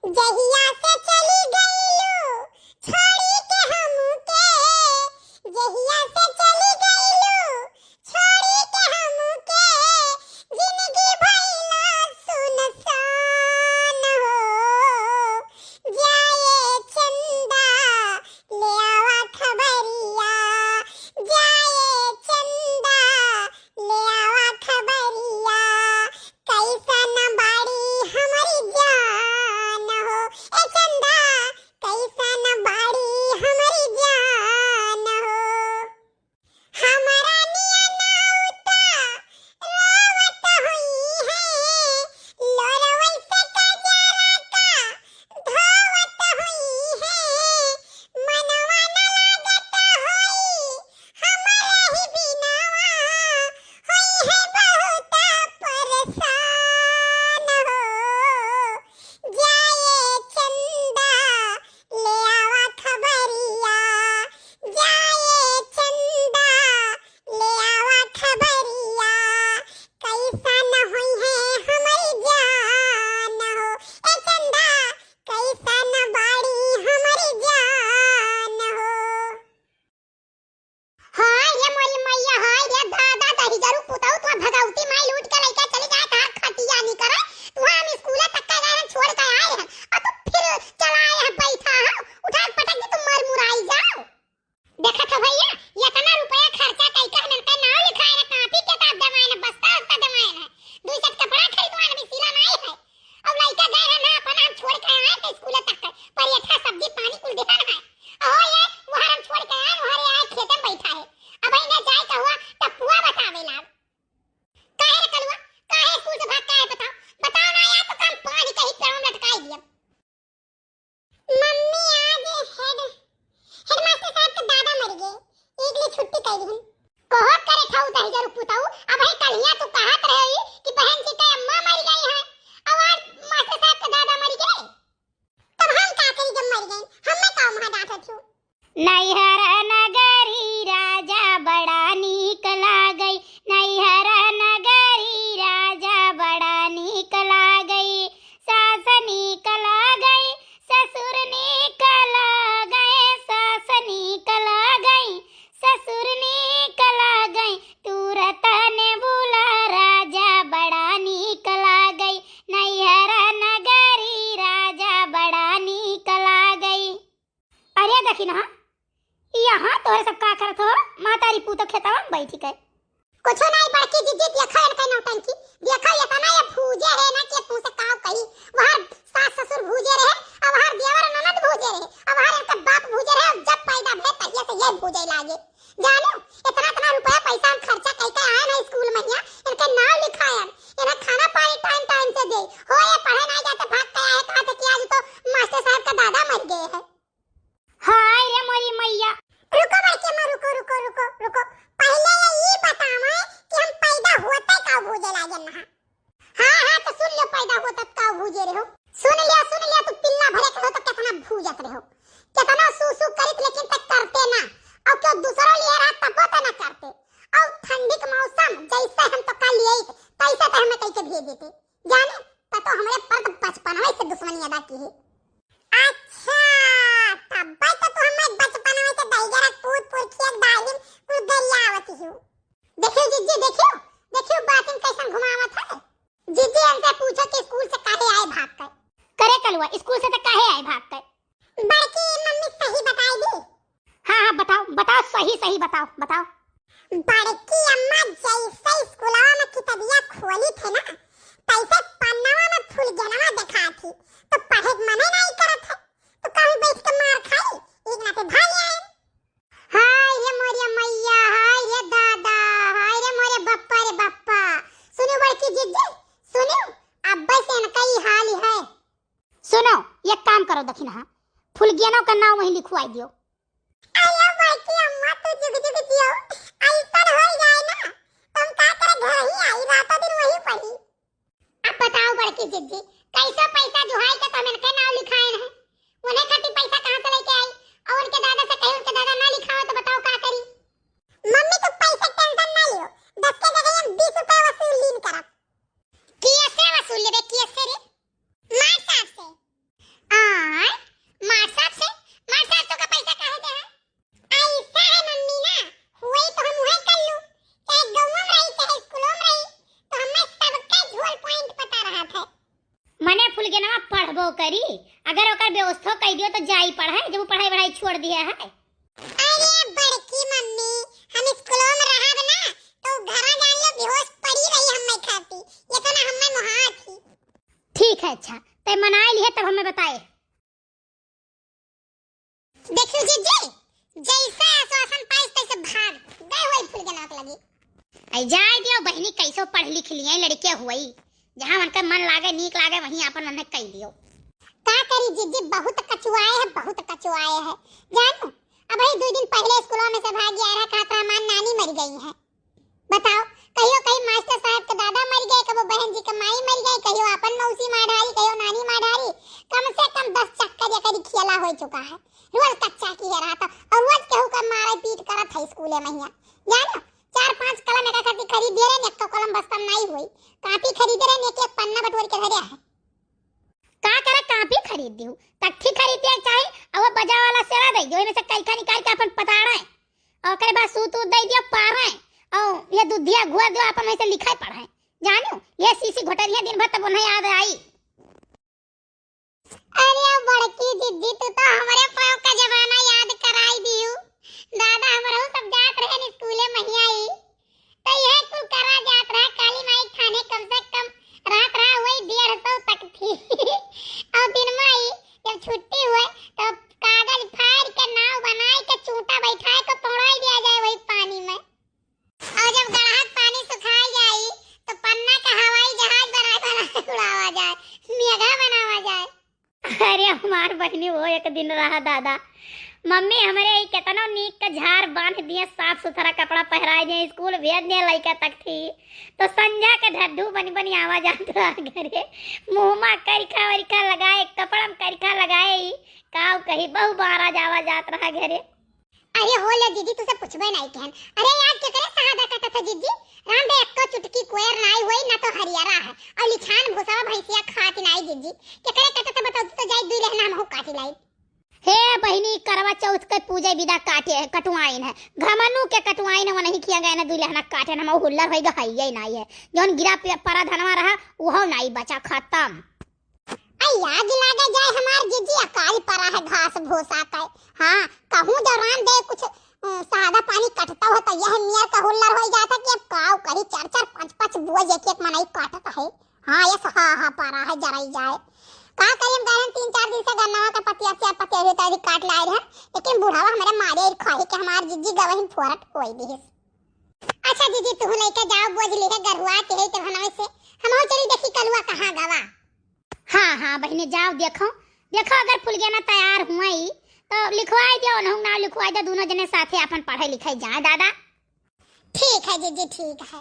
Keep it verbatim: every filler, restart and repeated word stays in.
जहिया से चली गईलू छोड़ी के हमके, जहिया से चली गईलू छोड़ी के हमके, जिंदगी भइला सुनसान हो। जाए चंदा, ले आवा खबरिया, जाए चंदा, ले आवा खबरिया, कैसन बाड़ी हमरी जान हो। ए चंदा, कैसन बाड़ी हमरी जान हो। हमरा नियन उता रोवत हुई है, लोरवै से कजरा का धोवत हुई है, मनवा न लागत होई हमरे ही बिनवा, होई है बहुत परेशान हो। जाए चंदा, ले आवा खबरिया, जाए चंदा, ले आवा खबरिया, कैसन होई है हमरी जान हो। ए चंदा, कैसन बाड़ी हमरी जान हो। हाय रे मोरी मैया, हाय रे दादा, दहिजरू पुतऊ, तू भगवती माई लूट के लइका चली जाए, तार खटिया नहीं करे। तू हम स्कूल तक का गए हैं, छोड़ के आए हैं, और तू फिर चला आए हैं, बैठा है, उठा के पटक दी, तू मर मुराई जाओ। देखत हो भैया, इतना रुपया खर्चा कई के हमन के नाव लिखाए ना, कापी किताब देवाए ना, बस्ता उस्ता देवाए ना, दुई सेट कपड़ा खरीदवाए ना, भी सिला नहीं है। अब लइका गए रहे ना, अपन हम छोड़ के आए थे स्कूल तक के, पर ये था सब्जी पानी कुल देता ना है। अहो ये, वहाँ हम छोड़ के आए, वहाँ रे आए खेते में बैठा है। अब इन्हें जाए का हुआ, तब पुआ बतावे लाग। काहे रे कलुआ, काहे स्कूल से भाग के आए बताओ? बताओ ना यार, तो काम पानी कहीं पेड़ों में लटकाई दिया। मम्मी, आज हेड, हेडमास्टर साहब के दादा मर गए, एक लिए छुट्टी कर दी। कहो करे खाऊ दहिजरू पुताऊ, अब है कलिया तू कहत रहे कि बहन जी के अम्मा मर गई है, अब आज मास्टर साहब के दादा मर गए। तब हम का करी जब मर गए, हमें का वहाँ डांटत हो? नैहर नगरी राजा बड़ा नीक लागई, नैहर नगरी राजा बड़ा नीक लागई, सास नीक लागई, ससुर नीक लागई, सास नीक लागई, ससुर नीक लागई, तुरत ने बुला राजा बड़ा नीक लागई, नैहर नगरी राजा बड़ा नीक लागई। अरे दखिनहा, यहाँ तोहरे सब का करत हो? महतारी पूतो खेतवा में बैठी के। कुछो नहीं बड़की जिज्जी, देखो इनके नौटंकी, देखो इतना ये भूजे है ना कि तुमसे का कही। वहाँ सास ससुर भूजे रहे, अब वहाँ देवर ननद भूजे रहे, अब वहाँ इनके बाप भूजे रहे, और जब पैदा भे तहिया से ये भूजे लागे। जानो, इतना इतना रुपया पैसा हम खर्चा कई के आए ना स्कूल में, यहाँ इनके नाव लिखाए, इन्हें खाना पानी टाइम टाइम से दे। हो ये पढ़े नहीं जाते, भाग के आए, कहा थे कि आज तो मास्टर साहब का दादा मर गए हैं। हाय रे मोरी मैया। रुको बड़की अम्मा, रुको, रुको, रुको, रुको। पहले ये, ये बतावे कि हम पैदा होते का भूजे लागन नहा। हाँ, हाँ, तो सुन लो, पैदा होते का भूजे रहे हो। सुन लिया, सुन लिया, तू पिल्ला भरे के हो तो कितना भूजत रहे हो। कितना सू सू करित लेकिन तक करते ना। और क्यों दूसरा लिए रहा तब तो ना करते। और ठंडी के मौसम जैसे हम तो कल लिए तैसे तो हमें कह के भेज देते। जाने, त तो हमरे पर त बचपनवे से दुश्मनी अदा की है। अच्छा, तब्बे त तू हमें बचपनवे से दहिजरा पूत पुरखिया डालिन कुल गरियावत ही। देखियो जिज्जी, देखियो, देखियो बातिन कैसन घुमावत है। जिज्जी, इनसे पूछो कि स्कूल से काहे आए भाग कर। करे कलुआ, स्कूल से त काहे आए भाग कर? बड़की मम्मी सही बताई दी। हाँ, हाँ, बताओ, बताओ, सही, सही बताओ, बताओ। बड़की अम्मा जैसे स्कूलवा में किताबिया खोली थे ना, तैसे पन्नवा में फुलगेनवा देखा थी, तो पढ़े के मने नहीं करत है, तो कहीं बैठ के मार खाई, एक नाते भाग आए। हाय रे मोरे मैया, हाय रे दादा, हाय रे मोरे बप्पा रे बप्पा। सुनो बड़की जिज्जी, सुनो, अब बस इनका ही हाल है। सुनो, एक काम करो दखिनहा, फुलगेनो का नाव वहीं लिखवाई दियो। अयो बड़की अम्मा, तू जुग जुग जियो, ऐसन हो जाए ना, तुम का करे घर ही आई, रातों दिन वहीं पड़ी। अब बताओ बड़की जिज्जी, कैसा पैसा जुहाई के तुम इनके नाव लिखाए हैं? उन्हें खातिर पैसा कहाँ से लेके आई? और उनके दादा से कही, उनके दादा ना लिखाओ तो बताओ का करी? मम्मी, तू पैसा टेंशन ना लियो, दस के जगह हम बीस रुपए वसूल लीन करब। किए से वसूल लेबे, किए से रे? मार साहब से। ना पढ़बो करी, अगर ओकर व्यवस्था कइ दियो तो जाई पढ़े, जब वो पढ़ाई वढ़ाई छोड़ दिया है। अरे बड़की मम्मी, हम स्कूलों में रहब ना, तो घरा जान लो बेहोश पड़ी रही हमें खाती, ये तो ना हमें मुहात ही। ठीक है, अच्छा, तय मनाए लिए तब हमें बताए। देखियो जीजी, जैसे आश्वासन पाइस तैसे भाग गए हुए फूल के नाक लगी। आई जाए दियो बहिनी, कैसो पढ़ लिख लिए लड़के हुई, जहाँ उनका मन लागे, नीक लागे, वहीं आपन उन्हें कह दियो। का करी जीजी, बहुत कचुआए है, बहुत कचुआए है। जानू, अब ही दो दिन पहले स्कूलों में से भाग गया रहा, कहत रहा हमार नानी मर गई है। बताओ, कहियो कहीं मास्टर साहब के दादा मर गए, कबो बहन जी के माई मर गई, कहियो आपन मौसी मार डारी, कहियो नानी मार डारी। कम से कम दस चक्कर ये करी खेला हो चुका है। रोज कच्चा किहे रहा था और रोज केहू का मारे पीट करत है स्कूले में हिया। जानो, चार पांच कलम एक खातिर खरीद दे रहे, एक कलम बस्ता नहीं हुई। कापी खरीदे रहे, एक एक पन्ना बटोर के धरे है। का करे, कापी खरीद दियो, तख्ती खरीद दिया चाहे, और वो बजा वाला सेवा दे दियो, इनमें से कलखा निकाल के अपन पताड़े, और ओकरे बाद सूत उत दे दियो पारे, और ये दूधिया घुआ दियो, अपन वैसे लिखाई पढ़े। जानो, ये शीशी घोटरिया दिन भर तब उन्हें याद आई। अरे बड़की दीदी, तू तो हमारे पाँव का जमाना याद कराई दियो। दादा, हमरो सब जात रहे न स्कूले महिया ई। तो यह कुल करा जात रहा काली माई थाने, कम से कम रात रहा वही डेढ़ सौ तक थी। और दिन माई जब छुट्टी हुए तो कागज फाड़ के नाव बनाए के चूंटा बैठाए के पौड़ाई दिया जाए वही पानी में। और जब गड़हा के पानी सुखाई जाई तो पन्ना का हवाई जहाज बनाए बनाए उड़ावा जाए, मेघा बनावा जाए। अरे हमार बहिनी, वो एक दिन रहा दादा, मम्मी हमरे ई केतनो नीक के झार बांध दिए, साफ सुथरा कपड़ा पहराए दिए, स्कूल भेज दिए लइका तक थी, तो संझा के ढड्ढू बनी बनी आवा जात रहा घरे, मुँह मा करिखा वरिखा लगाए, कपड़ा में करिखा लगाए, ई काव कही बहु बारा जावा जात रहा घरे। अरे हो ले जीजी, तुसे पूछबे नहीं कहन। अरे आज केकरे शहादा काटत है जीजी? राम दे एक्को चुटकी कोयर नाई होई, ना तो हरियरा है। और लिछान भूसावा भैंसिया खात नाई जीजी। केकरे काटत है बताओ, तू तो जाई दुई लेहना हमहू काटी लाई। हे बहिनी, करवा चौथ के पूजे बिदा काटे है, कटुआइन है। घमनू के कटुआइन है, वनही खिया गए ना दुई लेहना काटे, हमहू हुल्लर होई गई है नाई है। जौन गिरा पे-, परा धनवा रहा, उहो नाई बचा, खत्म। आई आग लागे जाए हमार जीजी, अकाल परा है घास भूसा के। हाँ, कहूँ जो राम दे कुछ, अ, सादा पानी कटता हो तो यह मियर का हुल्लर होई जाता कि अब काव करी, चार चार पाँच पाँच बोझ एक एक मनई काटत है। हाँ, ये सहा हा परा है, जराई जाए। का करी, हम गए तीन चार दिन से गन्नवा के पतिया से पतिया भी तैयारी काट लाए रहे, लेकिन बुढ़ावा हमारे मारे खाए के हमार जीजी गवहिन फोरट कोई दिहिस। अच्छा जीजी, तू लेके जाओ बोझ लिहे गरुआ के है तो हनवे से, हम चली देखी कलुआ कहाँ गवा। हाँ, हाँ, बहिनी, जाओ, देखो, देखो, अगर फुलगेना तैयार हुआ ही, तो लिखवाई दियो, उन्हों नाम लिखवाई दे, दोनों जने साथे अपन पढ़े लिखे जाए, दादा। ठीक है जीजी, ठीक है।